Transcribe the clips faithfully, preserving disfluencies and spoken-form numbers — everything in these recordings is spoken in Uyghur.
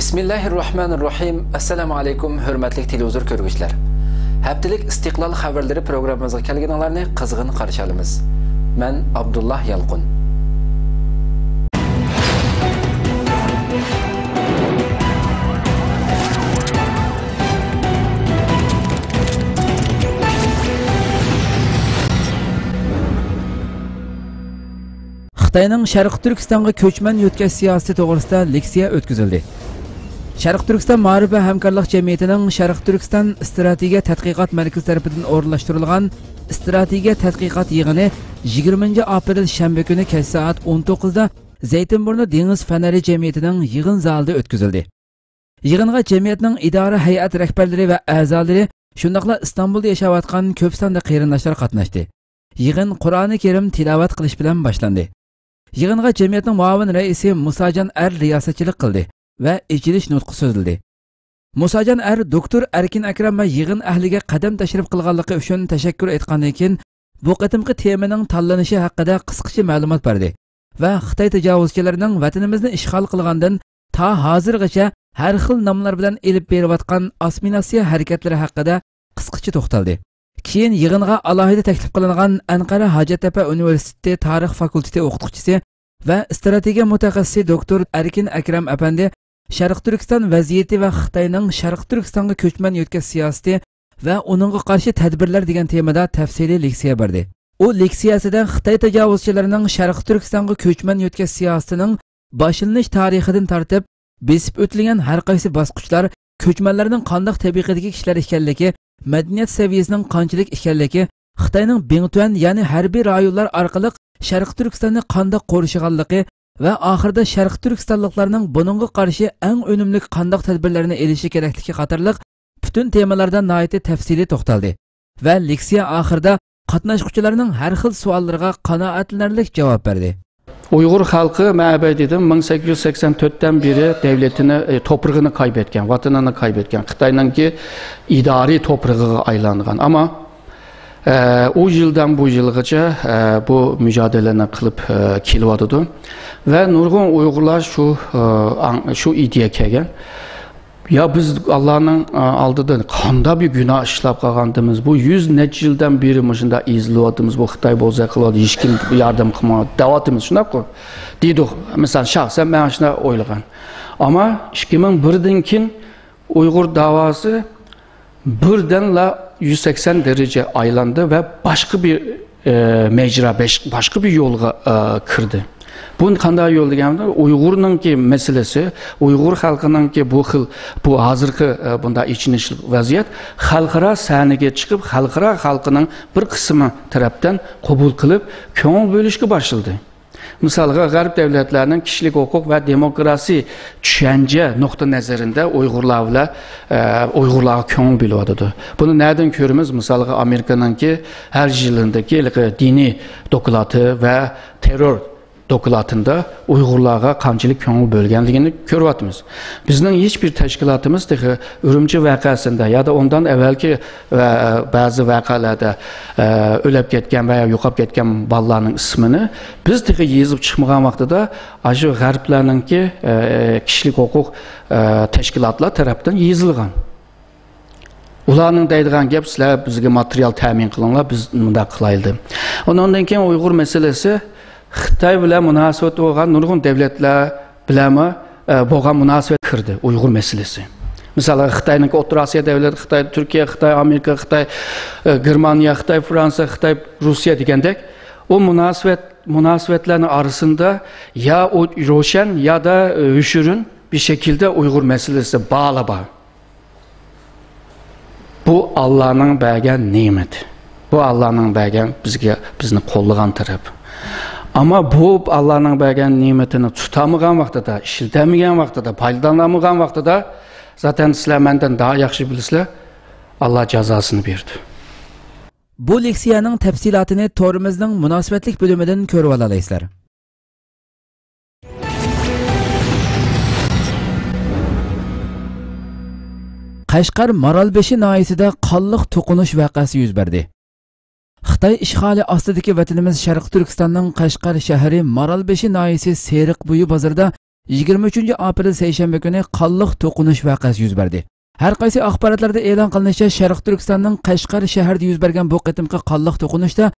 بىسمىللاھىررەھمانىررەھىم. ئەسسالامۇ ئەلەيكۇم، ھۆرمەتلىك تېلېۋىزور كۆرگۈچىلەر. ھەپتىلىك ئىستىقلال خەۋەرلىرى پروگراممىمىزغا كەلگىنىڭلارنى قىزغىن قارشى ئالىمىز. مەن ئابدۇللا يالقۇن. خىتاينىڭ شەرقىي تۈركىستانغا كۆچمەن يۆتكەش سىياسىتى توغرىسىدا لېكسىيە ئۆتكۈزۈلدى. شەرقىي تۈركىستان مائارىپ ۋە ھەمكارلىق جەمئىيىتىنىڭ شەرقىي تۈركىستان ئىستراتېگىيە تەتقىقات مەركىزى تەرىپىدىن ئورۇنلاشتۇرۇلغان ئىستراتېگىيە تەتقىقات يىغىنى يىگىرمىنچى ئاپرېل شەنبە كۈنى كەچ سائەت ئون توققۇزدا زەيتىنبۇرنى دېڭىز فەنەرى جەمئىيىتىنىڭ يىغىن زالىدا ئۆتكۈزۈلدى. يىغىنغا جەمئىيەتنىڭ ئىدارە ھەيئەت رەھبەرلىرى ۋە ئەزالىرى، شۇنداقلا ئىستانبۇلدا ياشاۋاتقان كۆپ ساندا قېرىنداشلار قاتناشتى. يىغىن قۇرئانى كەرىم تىلاۋەت قىلىش بىلەن باشلاندى. يىغىنغا جەمئىيەتنىڭ مۇئاۋىن رەئىسى مۇساجان ئەر رىياسەتچىلىك قىلدى ۋە ئېچىلىش نۇتقى سۆزلىدى. مۇساجان ئەر دوكتور ئەركىن ئەكرەم ۋە يىغىن ئەھلىگە قەدەم تەشرىپ قىلغانلىقى ئۈچۈن تەشەككۈر ئېيتقاندىن كېيىن، بۇ قېتىمقى تېمىنىڭ تاللىنىشى ھەققىدە قىسقىچە مەلۇمات بەردى ۋە خىتاي تاجاۋۇزچىلىرىنىڭ ۋەتىنىمىزنى ئىشغال قىلغاندىن تا ھازىرغىچە ھەر خىل ناملار بىلەن ئېلىپ بېرىۋاتقان ئاسسىمىلياتسىيە ھەرىكەتلىرى ھەققىدە قىسقىچە توختالدى. كېيىن يىغىنغا ئالاھىدە تەكلىپ قىلىنغان ئەنقەرە ھاجەتتەپە ئۇنىۋېرسىتېتى تارىخ فاكۇلتېتى ئوقۇتقۇچىسى ۋە ئىستراتېگىيە مۇتەخەسسىسى دوكتور ئەركىن ئەكرەم ئەپەندى شەرقىي تۈركىستان ۋەزىيىتى ۋە خىتاينىڭ شەرقىي تۈركىستانغا كۆچمەن يۆتكەش سىياسىتى ۋە ئۇنىڭغا قارشى تەدبىرلەر دېگەن تېمىدا تەپسىلىي لېكسىيە بەردى. ئۇ لېكسىيەسىدە خىتاي تاجاۋۇزچىلىرىنىڭ شەرقىي تۈركىستانغا كۆچمەن يۆتكەش سىياسىتىنىڭ باشلىنىش تارىخىدىن تارتىپ بېسىپ ئۆتۈلگەن ھەر قايسى باسقۇچلار، كۆچمەنلەرنىڭ قانداق تەبىقىدىكى كىشىلەر ئىكەنلىكى، مەدەنىيەت سەۋىيەسىنىڭ قانچىلىك ئىكەنلىكى، خىتاينىڭ بىڭتۈەن، يەنى ھەربىي رايونلار ئارقىلىق شەرقىي تۈركىستاننى قانداق قورشىغانلىقى ۋە ئاخىرىدا شەرقىي تۈركىستانلىقلارنىڭ بۇنىڭغا قارشى ئەڭ ئۈنۈملۈك قانداق تەدبىرلەرنى ئېلىشى كېرەكلىكى قاتارلىق پۈتۈن تېمىلاردا ناھايىتى تەپسىلىي توختالدى ۋە لېكسىيە ئاخىرىدا قاتناشقۇچىلارنىڭ ھەر خىل سوئاللىرىغا قانائەتلىنەرلىك جاۋاب بەردى. ئۇيغۇر خەلقى، مەن ئەۋەل دېدىم، مىڭ سەككىز يۈز سەكسەن تۆتتىن بېرى دەۋلىتىنى، ئە، توپرىقىنى قايبەتكەن، ۋەتىنىنى قايبەتكەن، خىتاينىڭكى ئىدارىي توپرىقىغا ئايلانغان. ئەمما، ئە، ئۇ يىلدىن بۇ يىلغىچە، ئە، بۇ مۇجادىلىنى قىلىپ، ئە، كېلىۋاتىدۇ. ۋە نۇرغۇن ئۇيغۇرلار شۇ، ئە، ئاڭ-، شۇ ئىدىيە كەلگەن. يا بىز ئاللانىڭ، ئە، ئالدىدا قانداق بىر گۇناھ ئىشلاپ قالغانتىمىز؟ بۇ يۈز نەچچە يىلدىن بېرى مۇشۇنداق ئېزىلىۋاتىمىز. بۇ خىتاي بولسا قىلىۋاتىدۇ، ھېچكىم ياردەم قىلمايۋاتىدۇ دەۋاتىمىز، شۇنداققۇ؟ دېدۇق. مىسال، شەخسەن مەن شۇنداق ئويلىغان. ئەمما ئىككى مىڭ بىردىن كېيىن ئۇيغۇر داۋاسى بىردەنلا يۈز سەكسەن دەرىجە ئايلاندى ۋە باشقا بىر، ئە، مەجرا، بەش-، باشقا بىر يولغا، ئە، كىردى. بۇ قانداق يول دېگەندە، ئۇيغۇرنىڭكى مەسىلىسى، ئۇيغۇر خەلقىنىڭكى بۇ خىل، بۇ ھازىرقى، ئە، بۇنداق ئېچىنىشلىق ۋەزىيەت خەلقئارا سەھنىگە چىقىپ، خەلقئارا خەلقىنىڭ بىر قىسمى تەرەپتىن قوبۇل قىلىپ، كۆڭۈل بۆلۈشكە باشلىدى. مىسالغا، غەرب دەۋلەتلەرنىڭ كىشىلىك ھوقۇق ۋە دېموكراسىي چۈشەنچە نۇقتىئى نەزىرىدە ئۇيغۇرلار بىلەن، ئە، ئۇيغۇرلارغا كۆڭۈل بۆلۈۋاتىدۇ. بۇنى نەدىن كۆرىمىز؟ مىسالغا، ئامېرىكىنىڭكى ھەر يىلىدىكى ھېلىقى دىنىي دوكلاتى ۋە تېررور دوكلاتىندا ئۇيغۇرلارغا قانچىلىك كۆڭۈل بۆلگەنلىكىنى كۆرۈۋاتىمىز. بىزنىڭ ھېچبىر تەشكىلاتىمىز تېخى ئۈرۈمچى ۋەقەسىندە يا دا ئۇندىن ئەۋۋەلكى ۋە بەزى ۋەقەلەردە، ئە، ئۆلۈپ كەتكەن ۋە يوقاپ كەتكەن بالىلارنىڭ ئىسمىنى بىز تېخى يېزىپ چىقمىغان ۋاقتىدا، ئاشۇ غەربلەرنىڭكى، ئە، كىشىلىك ھوقۇق، ئە، تەشكىلاتلار تەرەپتىن يېزىلغان. ئۇلارنىڭ دەيدىغان گەپ، سىلەر بىزگە ماتېرىيال تەمىن قىلىڭلار، بىز مۇنداق قىلايلى. ئۇنىڭدىن كېيىن ئۇيغۇر مەسىلىسى خىتاي بىلەن مۇناسىۋىتى بولغان نۇرغۇن دۆلەتلەر بىلەنمۇ، ئە، بولغان مۇناسىۋەت كىردى ئۇيغۇر مەسىلىسى. مىسالغا، خىتاينىڭكى ئوتتۇرا ئاسىيا دۆلەت، خىتاي، تۈركىيە، خىتاي، ئامېرىكا، خىتاي، ئە، گېرمانىيە، خىتاي، فرانسىيە، خىتاي، روسىيە دېگەندەك، ئۇ مۇناسىۋەت، مۇناسىۋەتلەرنىڭ ئارىسىدا يا ئۇ روشەن، يا دا، ئە، يوشۇرۇن بىر شەكىلدە ئۇيغۇر مەسىلىسى بارلا بار. بۇ ئاللانىڭ بەرگەن نېمىتى. بۇ ئاللانىڭ بەرگەن بىزگە، بىزنى قوللىغان تەرەپ. ئەمما بۇ ئاللانىڭ بەرگەن نېمىتىنى تۇتالمىغان ۋاقتىدا، ئىشلىتەلمىگەن ۋاقتىدا، پايدىلانالمىغان ۋاقتىدا، زاتەن سىلەر مەندىن داھا ياخشى بىلىسىلەر، ئاللا جازاسىنى بېرىدۇ. بۇ لېكسىيەنىڭ تەپسىلاتىنى تورىمىزنىڭ مۇناسىۋەتلىك بۆلۈمىدىن كۆرۈۋالالايسىلەر. قەشقەر مارالبېشى ناھىيەسىدە قانلىق توقۇنۇش ۋەقەسى يۈز بەردى. خىتاي ئىشغالى ئاستىدىكى ۋەتىنىمىز شەرقىي تۈركىستاننىڭ قەشقەر شەھىرى مارالبېشى ناھىيەسى سېرىق بويى بازىرىدا يىگىرمە ئۈچىنچى ئاپرېل سەيشەنبە كۈنى قانلىق توقۇنۇش ۋەقەسى يۈز بەردى. ھەر قايسى ئاخباراتلاردا ئېلان قىلىنىشىچە، شەرقىي تۈركىستاننىڭ قەشقەر شەھىرىدە يۈز بەرگەن بۇ قېتىمقى قانلىق توقۇنۇشتا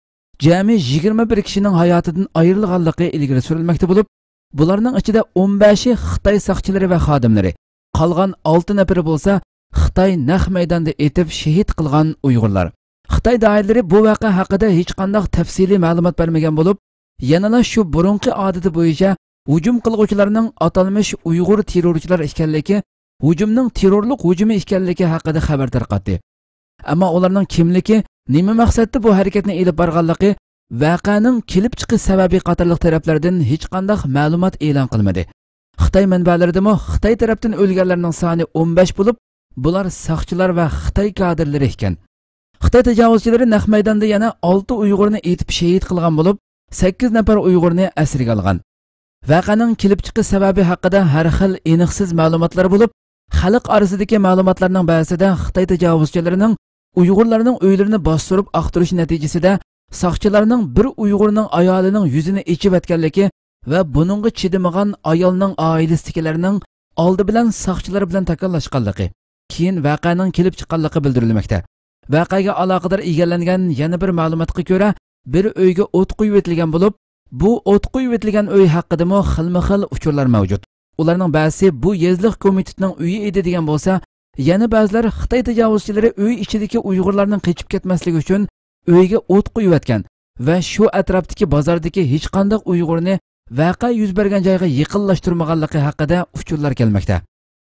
جەمئىي يىگىرمە بىر كىشىنىڭ ھاياتىدىن ئايرىلغانلىقى ئىلگىرى سۈرۈلمەكتە بولۇپ، بۇلارنىڭ ئىچىدە ئون بەشى خىتاي ساقچىلىرى ۋە خادىملىرى، قالغان ئالتە نەپىرى بولسا خىتاي نەق مەيداندا ئېتىپ شېھىت قىلغان ئۇيغۇرلار. خىتاي دائىرىلىرى بۇ ۋەقە ھەققىدە ھېچقانداق تەپسىلىي مەلۇمات بەرمىگەن بولۇپ، يەنىلا شۇ بۇرۇنقى ئادىتى بويىچە ھۇجۇم قىلغۇچىلارنىڭ ئاتالمىش ئۇيغۇر تېررورچىلار ئىكەنلىكى، ھۇجۇمنىڭ تېررورلۇق ھۇجۇمى ئىكەنلىكى ھەققىدە خەۋەر تارقاتتى. ئەمما ئۇلارنىڭ كىملىكى، نېمە مەقسەتتە بۇ ھەرىكەتنى ئېلىپ بارغانلىقى، ۋەقەنىڭ كېلىپ چىقىش سەۋەبى قاتارلىق تەرەپلەردىن ھېچقانداق مەلۇمات ئېلان قىلمىدى. خىتاي مەنبەلىرىدىمۇ خىتاي تەرەپتىن ئۆلگەنلەرنىڭ سانى ئون بەش بولۇپ، بۇلار ساقچىلار ۋە خىتاي كادىرلىرى ئىكەن. خىتاي تاجاۋۇزچىلىرى نەق مەيداندا يەنە ئالتە ئۇيغۇرنى ئېتىپ شېھىت قىلغان بولۇپ، سەككىز نەپەر ئۇيغۇرنى ئەسىرگە ئالغان. ۋەقەنىڭ كېلىپ چىقىش سەۋەبى ھەققىدە ھەر خىل ئېنىقسىز مەلۇماتلار بولۇپ، خەلق ئارىسىدىكى مەلۇماتلارنىڭ بەزىسىدە خىتاي تاجاۋۇزچىلىرىنىڭ ئۇيغۇرلارنىڭ ئۆيلىرىنى باستۇرۇپ ئاختۇرۇش نەتىجىسىدە ساقچىلارنىڭ بىر ئۇيغۇرنىڭ ئايالىنىڭ يۈزىنى ئېچىۋەتكەنلىكى ۋە بۇنىڭغا چىدىمىغان ئايالنىڭ ئائىلىسىدىكىلەرنىڭ ئالدى بىلەن ساقچىلار بىلەن تاكاللاشقانلىقى، كېيىن ۋەقەنىڭ كېلىپ چىققانلىقى بىلدۈرۈلمەكتە. ۋەقەگە ئالاقىدار ئىگىلەنگەن يەنە بىر مەلۇماتقا كۆرە، بىر ئۆيگە ئوت قويۇۋېتىلگەن بولۇپ، بۇ ئوت قويۇۋېتىلگەن ئۆي ھەققىدىمۇ خىلمۇ خىل ئۇچۇرلار مەۋجۇت. ئۇلارنىڭ بەزىسى بۇ يېزىلىق كومىتېتنىڭ ئۆيى ئىدى دېگەن بولسا، يەنە بەزىلەر خىتاي تاجاۋۇزچىلىرى ئۆي ئىچىدىكى ئۇيغۇرلارنىڭ قېچىپ كەتمەسلىكى ئۈچۈن ئۆيگە ئوت قويۇۋەتكەن ۋە شۇ ئەتراپتىكى بازاردىكى ھېچقانداق ئۇيغۇرنى ۋەقە يۈز بەرگەن جايغا يېقىنلاشتۇرمىغانلىقى ھەققىدە ئۇچۇرلار كەلمەكتە.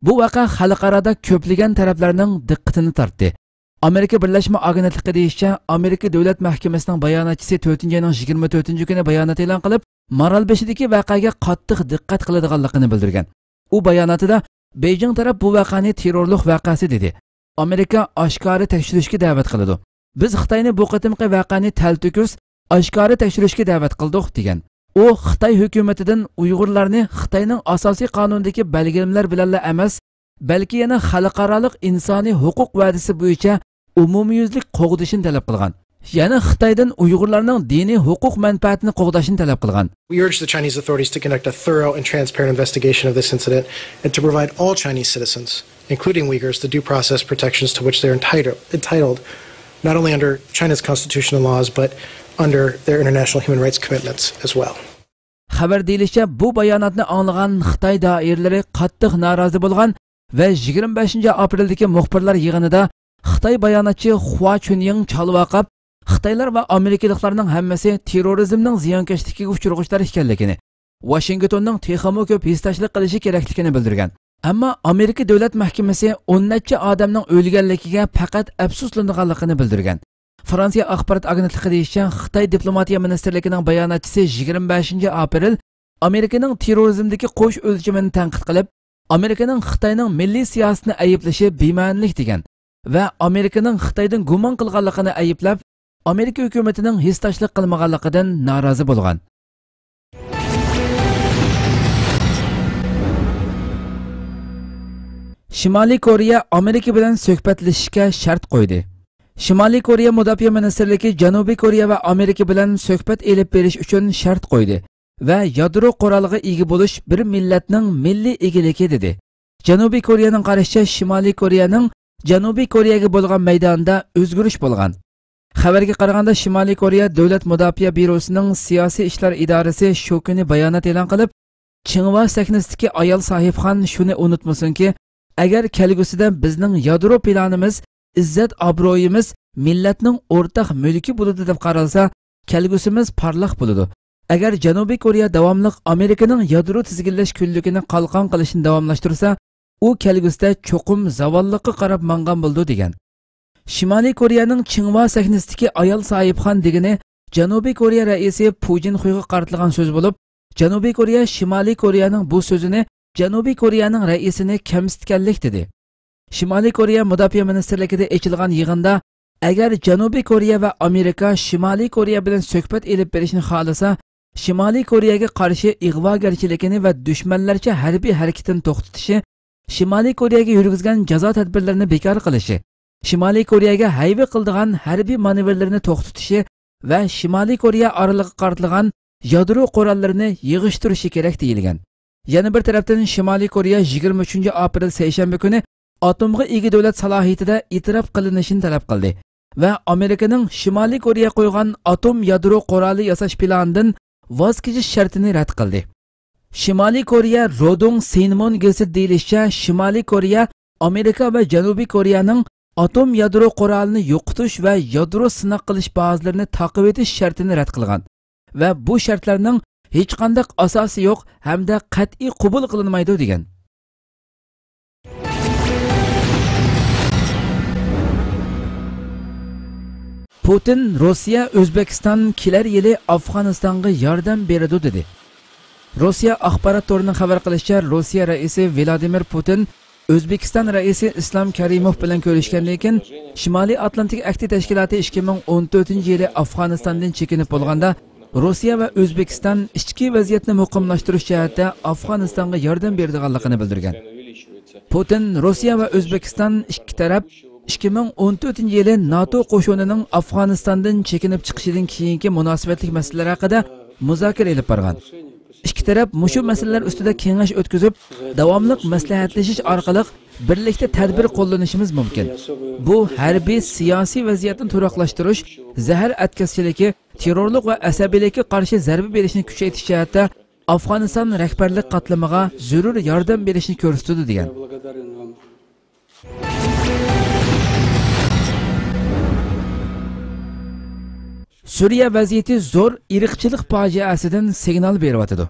بۇ ۋەقە خەلقئارادا كۆپلىگەن تەرەپلەرنىڭ دىققىتىنى تارتتى. ئامېرىكا بىرلەشمە ئاگېنتلىقى دېيىشىچە، ئامېرىكا دۆلەت مەھكىمىسىنىڭ باياناتچىسى تۆتىنچى ئاينىڭ يىگىرمە تۆتىنچى كۈنى بايانات ئېلان قىلىپ، مارالبېشىدىكى ۋەقەگە قاتتىق دىققەت قىلىدىغانلىقىنى بىلدۈرگەن. ئۇ باياناتىدا، بېيجىڭ تەرەپ بۇ ۋەقەنى تېررورلۇق ۋەقەسى دېدى. ئامېرىكا ئاشكارا تەكشۈرۈشكە دەۋەت قىلىدۇ. بىز خىتاينى بۇ قېتىمقى ۋەقەنى تەلتۆكۈس، ئاشكارا تەكشۈرۈشكە دەۋەت قىلدۇق، دېگەن. ئۇ خىتاي ھۆكۈمىتىدىن ئۇيغۇرلارنى خىتاينىڭ ئاساسىي قانۇنىدىكى بەلگىلىمىلەر بىلەنلا ئەمەس، بەلكى يەنە خەلقئارالىق ئىنسانىي ھوقۇق ۋەدىسى بويىچە ئومۇميۈزلۈك قوغدىشىنى تەلەپ قىلغان. يەنە خىتايدىن ئۇيغۇرلارنىڭ دىنىي ھوقۇق مەنپەئەتىنى قوغداشنى تەلەپ قىلغان. We urge the Chinese authorities to conduct a thorough and transparent investigation of this incident and to provide all Chinese citizens, including Uyghurs, the due process protections to which they're entitled, entitled not only under China's constitution and laws, but under their international human rights commitments as well. خەۋەر دېيىلىشىچە، بۇ باياناتنى ئاڭلىغان خىتاي دائىرىلىرى قاتتىق نارازى بولغان ۋە يىگىرمە بەشىنچى ئاپرېلدىكى مۇخبىرلار يىغىنىدا خىتاي باياناتچى خۇا چۈنيىڭ چالۋاقاپ، خىتايلار ۋە ئامېرىكىلىقلارنىڭ ھەممىسى تېررورىزمنىڭ زىيانكەشلىكىگە ئۇچرىغۇچىلار ئىكەنلىكىنى، ۋاشىنگتوننىڭ تېخىمۇ كۆپ ھېسداشلىق قىلىشى كېرەكلىكىنى بىلدۈرگەن. ئەمما ئامېرىكا دۆلەت مەھكىمىسى ئون نەچچە ئادەمنىڭ ئۆلگەنلىكىگە پەقەت ئەپسۇسلىنىدىغانلىقىنى بىلدۈرگەن. فرانسىيە ئاخبارات ئاگېنتلىقى دېيىشىچە، خىتاي دىپلوماتىيە مىنىستىرلىكىنىڭ باياناتچىسى يىگىرمە بەشىنچى ئاپرېل ئامېرىكىنىڭ تېررورىزمدىكى قوش ئۆلچىمىنى تەنقىد قىلىپ، ئامېرىكىنىڭ خىتاينىڭ مىللىي سىياسىتىنى ئەيىبلىشى بىمەنىلىك دېگەن ۋە ئامېرىكىنىڭ خىتايدىن گۇمان قىلغانلىقىنى ئەيىبلەپ، ئامېرىكا ھۆكۈمىتىنىڭ ھېسداشلىق قىلمىغانلىقىدىن نارازى بولغان. شىمالىي كورېيە ئامېرىكا بىلەن سۆھبەتلىشىشكە شەرت قويدى. شىمالىي كورېيە مۇداپىئە مىنىستىرلىكى جەنۇبىي كورېيە ۋە ئامېرىكا بىلەن سۆھبەت ئېلىپ بېرىش ئۈچۈن شەرت قويدى ۋە يادرو قورالىغا ئىگە بولۇش بىر مىللەتنىڭ مىللىي ئىگىلىكى، دېدى. جەنۇبىي كورېيەنىڭ قارىشىچە، شىمالىي كورېيەنىڭ جەنۇبىي كورېيەگە بولغان مەيدانىدا ئۆزگىرىش بولغان. خەۋەرگە قارىغاندا، شىمالىي كورېيە دۆلەت مۇداپىئە بيۇروسىنىڭ سىياسىي ئىشلار ئىدارىسى شۇ كۈنى بايانات ئېلان قىلىپ، چىڭۋا سەھنىسىدىكى ئايال ساھىبخان شۇنى ئۇنتۇمىسۇنكى، ئەگەر كەلگۈسىدە بىزنىڭ يادرو پىلانىمىز ئىززەت-ئابرۇيىمىز، مىللەتنىڭ ئورتاق مۈلكى بولىدۇ دەپ قارالسا، كەلگۈسىمىز پارلاق بولىدۇ. ئەگەر جەنۇبىي كورېيە داۋاملىق ئامېرىكىنىڭ يادرو تىزگىنلەش كۈنلۈكىنى قالقان قىلىشنى داۋاملاشتۇرسا، ئۇ كەلگۈسىدە چوقۇم زاۋاللىققا قاراپ ماڭغان بولىدۇ، دېگەن. شىمالىي كورېيەنىڭ چىڭۋا سەھنىسىدىكى ئايال ساھىبخان دېگىنى جەنۇبىي كورېيە رەئىسى پۇ جىنخۇيغا قارىتىلغان سۆز بولۇپ، جەنۇبىي كورېيە شىمالىي كورېيەنىڭ بۇ سۆزىنى جەنۇبىي كورېيەنىڭ رەئىسىنى كەمسىتكەنلىك دېدى. شىمالىي كورېيە مۇداپىئە مىنىستىرلىكىدە ئېچىلغان يىغىندا، ئەگەر جەنۇبىي كورېيە ۋە ئامېرىكا شىمالىي كورېيە بىلەن سۆھبەت ئېلىپ بېرىشنى خالىسا، شىمالىي كورېيەگە قارشى ئىغۋاگەرچىلىكىنى ۋە دۈشمەنلەرچە ھەربىي ھەرىكىتىنى توختىتىشى، شىمالىي كورېيەگە يۈرگۈزگەن جازا تەدبىرلىرىنى بىكار قىلىشى، شىمالىي كورېيەگە ھەيۋە قىلىدىغان ھەربىي مانېۋىرلىرىنى توختىتىشى ۋە شىمالىي كورېيە ئارىلىغا قارىتىلغان يادرو قوراللىرىنى يىغىشتۇرۇشى كېرەك، دېيىلگەن. يەنە بىر تەرەپتىن، شىمالىي كورېيە يىگىرمە ئۈچىنچى ئاپرېل سەيشەنبە كۈنى ئاتومغا ئىگە دۆلەت سالاھىيىتىدە ئېتىراپ قىلىنىشىنى تەلەپ قىلدى ۋە ئامېرىكىنىڭ شىمالىي كورېيە قويغان ئاتوم يادرو قورالى ياساش پىلانىدىن ۋاز كېچىش شەرتىنى رەت قىلدى. شىمالىي كورېيە رودۇڭ سىنمون گېزىتىدە دېيىلىشىچە، شىمالىي كورېيە ئامېرىكا ۋە جەنۇبىي كورېيەنىڭ ئاتوم يادرو قورالىنى يوقىتىش ۋە يادرو سىناق قىلىش بازىلىرىنى تاقىۋېتىش شەرتىنى رەت قىلغان ۋە بۇ شەرتلەرنىڭ ھېچقانداق ئاساسى يوق ھەمدە قەتئىي قوبۇل قىلىنمايدۇ، دېگەن. پۇتىن، روسىيە، ئۆزبېكىستان كېلەر يىلى ئافغانىستانغا ياردەم بېرىدۇ، دېدى. روسىيە ئاخبارات تورىنىڭ خەۋەر قىلىشىچە، روسىيە رەئىسى ۋلادىمىر پۇتىن ئۆزبېكىستان رەئىسى ئىسلام كەرىموف بىلەن كۆرۈشكەندىن كېيىن، شىمالىي ئاتلانتىك ئەھدى تەشكىلاتى ئىككى مىڭ ئون تۆتىنچى يىلى ئافغانىستاندىن چېكىنىپ بولغاندا، روسىيە ۋە ئۆزبېكىستان ئىچكى ۋەزىيەتنى مۇقىملاشتۇرۇش جەھەتتە ئافغانىستانغا ياردەم بېرىدىغانلىقىنى بىلدۈرگەن. پۇتىن روسىيە ۋە ئۆزبېكىستان ئىككى تەرەپ ئىككى مىڭ ئون تۆتىنچى يىلى ناتو قوشۇنىنىڭ ئافغانىستاندىن چېكىنىپ چىقىشىدىن كېيىنكى مۇناسىۋەتلىك مەسىلىلەر ھەققىدە مۇزاكىرە ئېلىپ بارغان. ئىككى تەرەپ مۇشۇ مەسىلىلەر ئۈستىدە كېڭەش ئۆتكۈزۈپ، داۋاملىق مەسلىھەتلىشىش ئارقىلىق بىرلىكتە تەدبىر قوللىنىشىمىز مۇمكىن. بۇ ھەربىي سىياسىي ۋەزىيەتنى تۇراقلاشتۇرۇش، زەھەر ئەتكەسچىلىكى، تېررورلۇق ۋە ئەسەبىيلىككە قارشى زەربە بېرىشنى كۈچەيتىش جەھەتتە ئافغانىستان رەھبەرلىك قاتلىمىغا زۆرۈر ياردەم بېرىشنى كۆرسىتىدۇ، دېگەن. سۈرىيە ۋەزىيىتى زور ئىرقچىلىق پاجىئەسىدىن سىگنال بېرىۋاتىدۇ.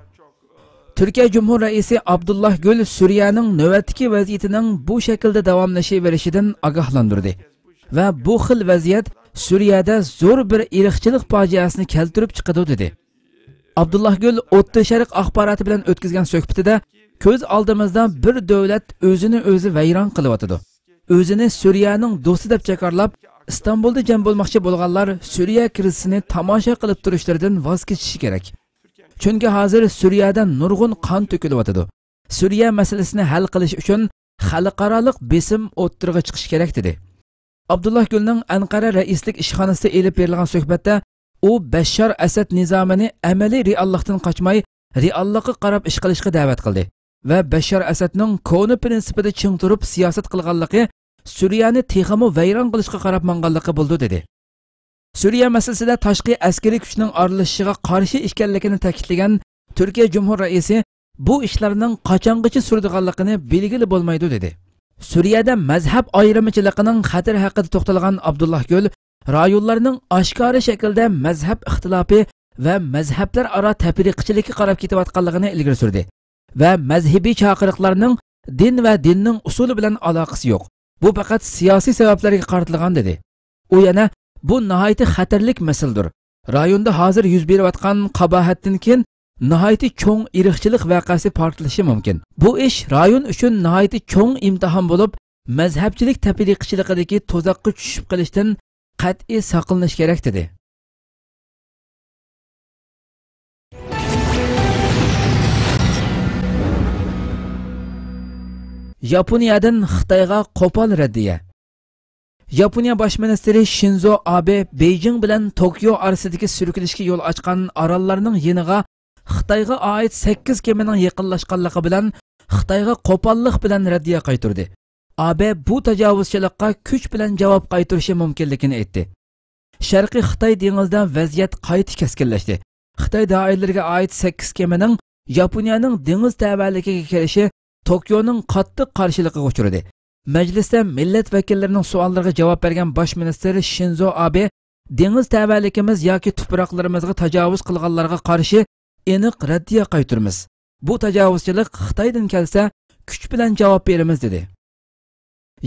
تۈركىيە جۇمھۇر رەئىسى ئابدۇللا گۈل سۈرىيەنىڭ نۆۋەتتىكى ۋەزىيىتىنىڭ بۇ شەكىلدە داۋاملىشىۋېرىشىدىن ئاگاھلاندۇردى ۋە بۇ خىل ۋەزىيەت سۈرىيەدە زور بىر ئىرقچىلىق پاجىئەسىنى كەلتۈرۈپ چىقىدۇ، دېدى. ئابدۇللا گۈل ئوتتۇرا شەرق ئاخباراتى بىلەن ئۆتكۈزگەن سۆھبىتىدە، كۆز ئالدىمىزدا بىر دۆلەت ئۆزىنى ئۆزى ۋەيران قىلىۋاتىدۇ. ئۆزىنى سۈرىيەنىڭ دوستى دەپ جاكارلاپ، ئىستانبۇلدا جەم بولماقچى بولغانلار سۈرىيە كىرىزىسىنى تاماشا قىلىپ تۇرۇشلىرىدىن ۋاز كېچىشى كېرەك. چۈنكى ھازىر سۈرىيەدە نۇرغۇن قان تۆكۈلۈۋاتىدۇ. سۈرىيە مەسىلىسىنى ھەل قىلىش ئۈچۈن خەلقئارالىق بېسىم ئوتتۇرىغا چىقىشى كېرەك، دېدى. ئابدۇللا گۈلنىڭ ئەنقەرە رەئىسلىك ئىشخانىسىدا ئېلىپ بېرىلغان سۆھبەتتە ئۇ بەششار ئەسەد نىزامىنى ئەمەلىي رېئاللىقتىن قاچماي، رېئاللىققا قاراپ ئىش قىلىشقا دەۋەت قىلدى ۋە بەششار ئەسەدنىڭ كونا پىرىنسىپىدا چىڭ تۇرۇپ سىياسەت قىلغانلىقى سۈرىيەنى تېخىمۇ ۋەيران قىلىشقا قاراپ ماڭغانلىقى بولىدۇ، دېدى. سۈرىيە مەسىلىسىدە تاشقى ئەسكىرىي كۈچنىڭ ئارىلىشىشىغا قارشى ئىكەنلىكىنى تەكىتلىگەن تۈركىيە جۇمھۇر رەئىسى، بۇ ئىشلارنىڭ قاچانغىچە سۈرىدىغانلىقىنى بىلگىلى بولمايدۇ، دېدى. سۈرىيەدە مەزھەپ ئايرىمىچىلىقىنىڭ خەتىرى ھەققىدە توختالغان ئابدۇللا گۈل، رايونلارنىڭ ئاشكارا شەكىلدە مەزھەپ ئىختىلاپى ۋە مەزھەپلەر ئارا تەپرىقىچىلىككە قاراپ كېتىۋاتقانلىقىنى ئىلگىرى سۈردى ۋە مەزھىپىي چاقىرىقلارنىڭ دىن ۋە دىننىڭ ئۇسۇلى بىلەن ئالاقىسى يوق، بۇ پەقەت سىياسىي سەۋەبلەرگە قارىتىلغان، دېدى. ئۇ يەنە، بۇ ناھايىتى خەتەرلىك مەسىلىدۇر. رايوندا ھازىر يۈز بېرىۋاتقان قاباھەتتىن كېيىن ناھايىتى چوڭ ئىرقچىلىق ۋەقەسى پارتلىشى مۇمكىن. بۇ ئىش رايون ئۈچۈن ناھايىتى چوڭ ئىمتىھان بولۇپ، مەزھەپچىلىك تەپرىقىچىلىقىدىكى تۇزاققا چۈشۈپ قېلىشتىن قەتئىي ساقلىنىش كېرەك، دېدى. ياپونىيەدىن خىتايغا قوپال رەددىيە. ياپونىيە باش مىنىستىرى شىنزو ئابې بېيجىڭ بىلەن توكيو ئارىسىدىكى سۈركىلىشكە يول ئاچقان ئاراللارنىڭ يېنىغا خىتايغا ئائىت سەككىز كېمىنىڭ يېقىنلاشقانلىقى بىلەن خىتايغا قوپاللىق بىلەن رەددىيە قايتۇردى. ئابې بۇ تاجاۋۇزچىلىققا كۈچ بىلەن جاۋاب قايتۇرۇشى مۇمكىنلىكىنى ئېيتتى. شەرقىي خىتاي دېڭىزىدا ۋەزىيەت قايتا كەسكىنلەشتى. خىتاي دائىرىلىرىگە ئائىت سەككىز كېمىنىڭ ياپونىيەنىڭ دېڭىز تەۋەلىكىگە كىرىشى توكيونىڭ قاتتىق قارشىلىقىغا ئۇچرىدى. مەجلىستە مىللەت ۋەكىللىرىنىڭ سوئاللىرىغا جاۋاب بەرگەن باش مىنىستىر شىنزو ئابې، دېڭىز تەۋەلىكىمىز ياكى تۇپراقلىرىمىزغا تاجاۋۇز قىلغانلارغا قارشى ئېنىق رەددىيە قايتۇرىمىز. بۇ تاجاۋۇزچىلىق خىتايدىن كەلسە، كۈچ بىلەن جاۋاب بېرىمىز، دېدى.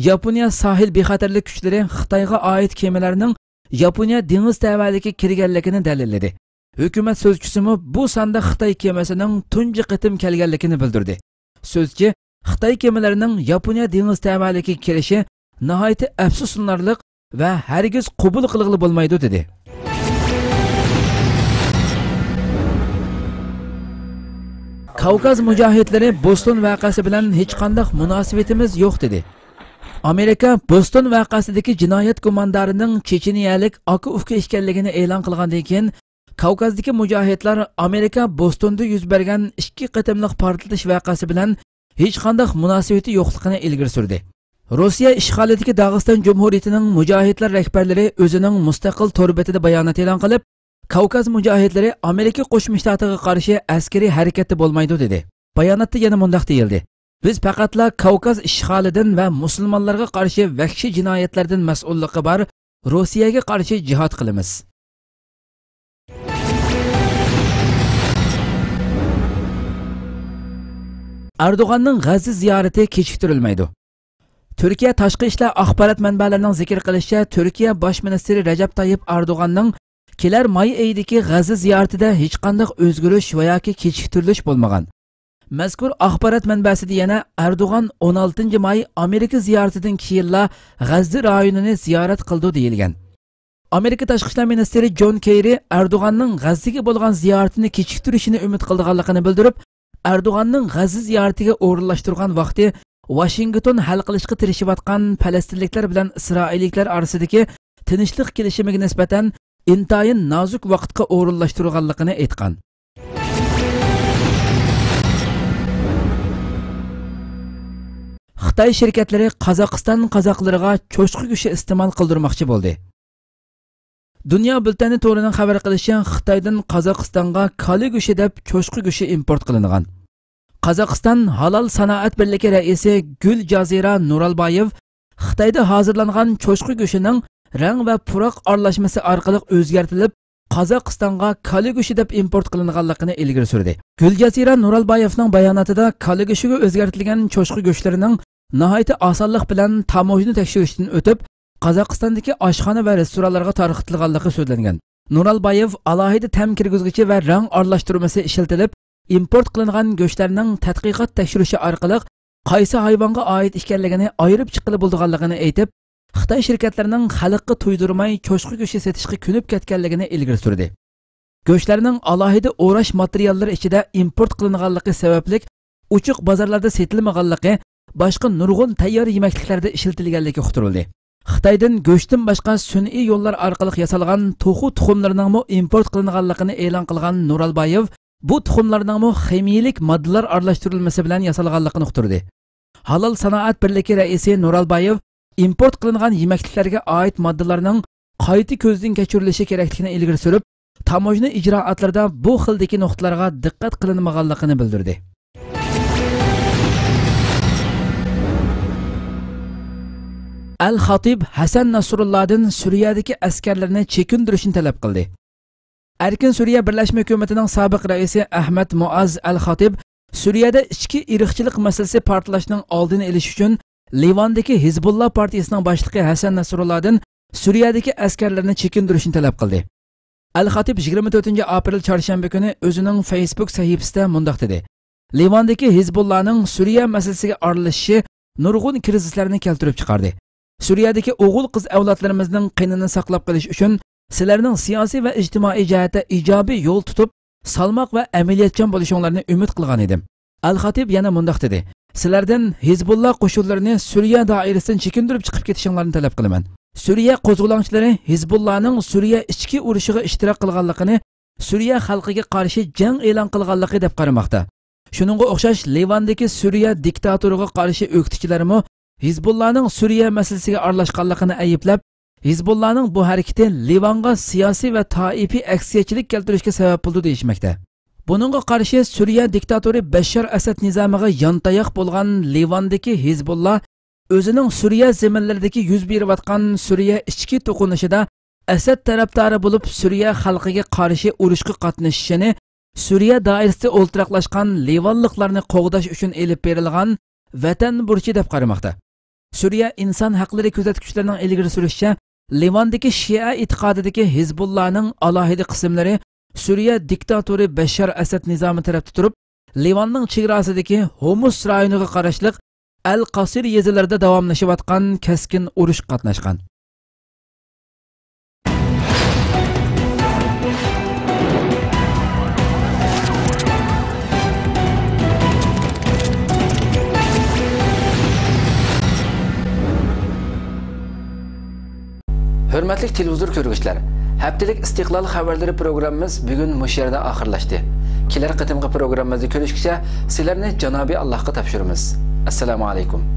ياپونىيە ساھىل بىخەتەرلىك كۈچلىرى خىتايغا ئائىت كېمىلەرنىڭ ياپونىيە دېڭىز تەۋەلىكىگە كىرگەنلىكىنى دەلىللىدى. ھۆكۈمەت سۆزچىسىمۇ بۇ ساندا خىتاي كېمىسىنىڭ تۇنجى قېتىم كەلگەنلىكىنى بىلدۈردى. سۆزچى، خىتاي كېمىلىرىنىڭ ياپونىيە دېڭىز تەۋەلىكىگە كىرىشى ناھايىتى ئەپسۇسلىنارلىق ۋە ھەرگىز قوبۇل قىلغىلى بولمايدۇ، دېدى. كاۋكاز مۇجاھىدلىرى بوستون ۋەقەسى بىلەن ھېچقانداق مۇناسىۋىتىمىز يوق، دېدى. ئامېرىكا بوستون ۋەقەسىدىكى جىنايەت گۇماندارىنىڭ چېچىنىيەلىك ئاكا-ئۇكا ئىكەنلىكىنى ئېلان قىلغاندىن كېيىن، كاۋكازدىكى مۇجاھىدلار ئامېرىكا بوستوندا يۈز بەرگەن ئىككى قېتىملىق پارتلىتىش ۋەقەسى بىلەن ھېچقانداق مۇناسىۋىتى يوقلۇقىنى ئىلگىرى سۈردى. روسىيە ئىشغالىدىكى داغىستان جۇمھۇرىيىتىنىڭ مۇجاھىدلار رەھبەرلىرى ئۆزىنىڭ مۇستەقىل تور بېتىدە بايانات ئېلان قىلىپ، كاۋكاز مۇجاھىدلىرى ئامېرىكا قوشما شتاتىغا قارشى ئەسكىرىي ھەرىكەتتە بولمايدۇ، دېدى. باياناتتا يەنە مۇنداق دېيىلدى: بىز پەقەتلا كاۋكاز ئىشغالىدىن ۋە مۇسۇلمانلارغا قارشى ۋەھشىي جىنايەتلەردىن مەسئۇللۇقى بار روسىيەگە قارشى جىھاد قىلىمىز. ئەردوغاننىڭ غەززە زىيارىتى كېچىكتۈرۈلمەيدۇ. تۈركىيە تاشقى ئىشلار ئاخبارات مەنبەلىرىنىڭ زىكىر قىلىشىچە، تۈركىيە باش مىنىستىرى رەجەپ تايىپ ئەردوغاننىڭ كېلەر ماي ئېيىدىكى غەززە زىيارىتىدە ھېچقانداق ئۆزگىرىش ۋە ياكى كېچىكتۈرۈلۈش بولمىغان. مەزكۇر ئاخبارات مەنبەسىدە يەنە ئەردوغان ئون ئالتىنچى ماي ئامېرىكا زىيارىتىدىن كېيىنلا غەززە رايونىنى زىيارەت قىلىدۇ دېيىلگەن. ئامېرىكا تاشقى ئىشلار مىنىستىرى جون كېررى ئەردوغاننىڭ غەززىگە بولغان زىيارىتىنى كېچىكتۈرۈشىنى ئۈمىد قىلىدىغانلىقىنى بىلدۈرۈپ، ئەردوغاننىڭ غەززە زىيارىتىگە ئورۇنلاشتۇرغان ۋاقتى ۋاشىنگتون ھەل قىلىشقا تىرىشىۋاتقان پەلەستىنلىكلەر بىلەن ئىسرائىللىكلەر ئارىسىدىكى تىنچلىق كېلىشىمىگە نىسبەتەن ئىنتايىن نازۇك ۋاقىتقا ئورۇنلاشتۇرۇلغانلىقىنى ئېيتقان. خىتاي شىركەتلىرى قازاقىستان قازاقلىرىغا چوشقا گۆشى ئىستېمال قىلدۇرماقچى بولدى. دۇنيا بۈلتەنى تورىنىڭ خەۋەر قىلىشىچە، خىتايدىن قازاقىستانغا كالا گۆشى دەپ چوشقا گۆشى ئىمپورت قىلىنغان. قازاقىستان ھالال سانائەت بىرلىكى رەئىسى گۈل جازىرا نۇرالبايېۋ خىتايدا ھازىرلانغان چوشقا گۆشىنىڭ رەڭ ۋە پۇراق ئارىلاشمىسى ئارقىلىق ئۆزگەرتىلىپ، قازاقىستانغا كالا گۆشى دەپ ئىمپورت قىلىنغانلىقىنى ئىلگىرى سۈردى. گۈلجەزىرە نۇرالبايېۋنىڭ باياناتىدا كالا گۆشىگە ئۆزگەرتىلگەن چوشقا گۆشلىرىنىڭ ناھايىتى ئاسانلىق بىلەن تاموژنا تەكشۈرۈشتىن ئۆتۈپ، قازاقىستاندىكى ئاشخانا ۋە رېستورانلارغا تارقىتىلغانلىقى سۆزلەنگەن. نۇرالبايېۋ ئالاھىدە تەم كىرگۈزگۈچى ۋە رەڭ ئارىلاشتۇرمىسى ئىشلىتىلىپ، ئىمپورت قىلىنغان گۆشلەرنىڭ تەتقىقات تەكشۈرۈشى ئارقىلىق قايسى ھايۋانغا ئائىت ئىكەنلىكىنى ئايرىپ چىققىلى بولىدىغانلىقىنى ئېيتىپ، خىتاي شىركەتلىرىنىڭ خەلققە تۇيدۇرماي چوشقا گۆشى سېتىشقا كۆنۈپ كەتكەنلىكىنى ئىلگىرى سۈردى. گۆشلەرنىڭ ئالاھىدە ئوراش ماتېرىياللىرى ئىچىدە ئىمپورت قىلىنغانلىقى سەۋەبلىك، ئوچۇق بازارلاردا سېتىلمىغانلىقى، باشقا نۇرغۇن تەييار يېمەكلىكلەردە ئىشلىتىلگەنلىكى ئۇقتۇرۇلدى. خىتايدىن گۆشتىن باشقا سۈنئىي يوللار ئارقىلىق ياسالغان توخۇ تۇخۇملىرىنىڭمۇ ئىمپورت قىلىنغانلىقىنى ئېلان قىلغان نۇرالبايېۋ، بۇ تۇخۇملارنىڭمۇ خىمىيىلىك ماددىلار ئارىلاشتۇرۇلمىسى بىلەن ياسالغانلىقىنى ئۇقتۇردى. ھالال سانائەت بىرلىكى رەئىسى نۇرالبايېۋ ئىمپورت قىلىنغان يېمەكلىكلەرگە ئائىت ماددىلارنىڭ قايتا كۆزدىن كەچۈرۈلۈشى كېرەكلىكىنى ئىلگىرى سۈرۈپ، تاموژنا ئىجرائاتلىرىدا بۇ خىلدىكى نۇقتىلارغا دىققەت قىلىنمىغانلىقىنى بىلدۈردى. ئەل خاتىب ھەسەن نەسرۇللادىن سۈرىيەدىكى ئەسكەرلىرىنى چېكىندۈرۈشنى تەلەپ قىلدى. ئەركىن سۈرىيە بىرلەشمە ھۆكۈمىتىنىڭ سابىق رەئىسى ئەھمەد مۇئاز ئەل خاتىب سۈرىيەدە ئىچكى ئىرقچىلىق مەسىلىسى پارتلاشنىڭ ئالدىنى ئېلىش ئۈچۈن لىۋاندىكى ھىزبۇللا پارتىيىسىنىڭ باشلىقى ھەسەن نەسرۇللادىن سۈرىيەدىكى ئەسكەرلىرىنى چېكىندۈرۈشنى تەلەپ قىلدى. ئەل خاتىب يىگىرمە تۆتىنچى ئاپرېل چارشەنبە كۈنى ئۆزىنىڭ فېيسبۇك سەھىپىسىدە مۇنداق دېدى: لىۋاندىكى ھىزبۇللانىڭ سۈرىيە مەسىلىسىگە ئارىلىشىشى نۇرغۇن كىرىزىسلەرنى كەلتۈرۈپ چىقاردى. سۈرىيەدىكى ئوغۇل-قىز ئەۋلادلىرىمىزنىڭ قېنىنى ساقلاپ قېلىش ئۈچۈن سىلەرنىڭ سىياسىي ۋە ئىجتىمائىي جەھەتتە ئىجابىي يول تۇتۇپ، سالماق ۋە ئەمەلىيەتچان بولۇشۇڭلارنى ئۈمىد قىلغان ئىدىم. ئەل خاتىب يەنە مۇنداق دېدى: سىلەردىن ھىزبۇللا قوشۇنلىرىنى سۈرىيە دائىرىسىدىن چېكىندۈرۈپ چىقىپ كېتىشىڭلارنى تەلەپ قىلىمەن. سۈرىيە قوزغىلاڭچىلىرى ھىزبۇللانىڭ سۈرىيە ئىچكى ئۇرۇشىغا ئىشتىراك قىلغانلىقىنى، سۈرىيە خەلقىگە قارشى جەڭ ئېلان قىلغانلىقى دەپ قارىماقتا. شۇنىڭغا ئوخشاش لىۋاندىكى سۈرىيە دىكتاتورىغا قارشى ئۆكتىچىلەرمۇ ھىزبۇللانىڭ سۈرىيە مەسىلىسىگە ئارىلاشقانلىقىنى ئەيىبلەپ، ھىزبۇللانىڭ بۇ ھەرىكىتى لىۋانغا سىياسىي ۋە تائىپىي ئەكسىيەتچىلىك كەلتۈرۈشكە سەۋەب بولىدۇ دېيىشمەكتە. بۇنىڭغا قارشى سۈرىيە دىكتاتورى بەششار ئەسەد نىزامىغا يانتاياق بولغان لىۋاندىكى ھىزبۇللا ئۆزىنىڭ سۈرىيە زېمىنلىرىدىكى يۈز بېرىۋاتقان سۈرىيە ئىچكى توقۇنۇشىدا ئەسەد تەرەپدارى بولۇپ، سۈرىيە خەلقىگە قارشى ئۇرۇشقا قاتنىشىشىنى سۈرىيە دائىرىسىدە ئولتۇراقلاشقان لىۋانلىقلارنى قوغداش ئۈچۈن ئېلىپ بېرىلغان ۋەتەن بۇرچى دەپ قارىماقتا. سۈرىيە ئىنسان ھەقلىرى كۆزەتكۈچىلىرىنىڭ ئىلگىرى سۈرۈشىچە، لىۋاندىكى شىئە ئېتىقادىدىكى ھىزبۇللانىڭ ئالاھىدە قىسىملىرى سۈرىيە دىكتاتورى بەششار ئەسەد نىزامى تەرەپتە تۇرۇپ، لىۋاننىڭ چېگراسىدىكى ھومۇس رايونىغا قاراشلىق ئەل قاسىر يېزىلىرىدا داۋاملىشىۋاتقان كەسكىن ئۇرۇشقا قاتناشقان. ھۆرمەتلىك تېلېۋىزور كۆرگۈچىلەر، ھەپتىلىك ئىستىقلال خەۋەرلىرى پروگراممىمىز بۈگۈن مۇشۇ يەردە ئاخىرلاشتى. كېلەر قېتىمقى پروگراممىمىزدا كۆرۈشكىچە سىلەرنى جانابىي ئاللاھقا تاپشۇرىمىز. ئەسسالامۇ ئەلەيكۇم.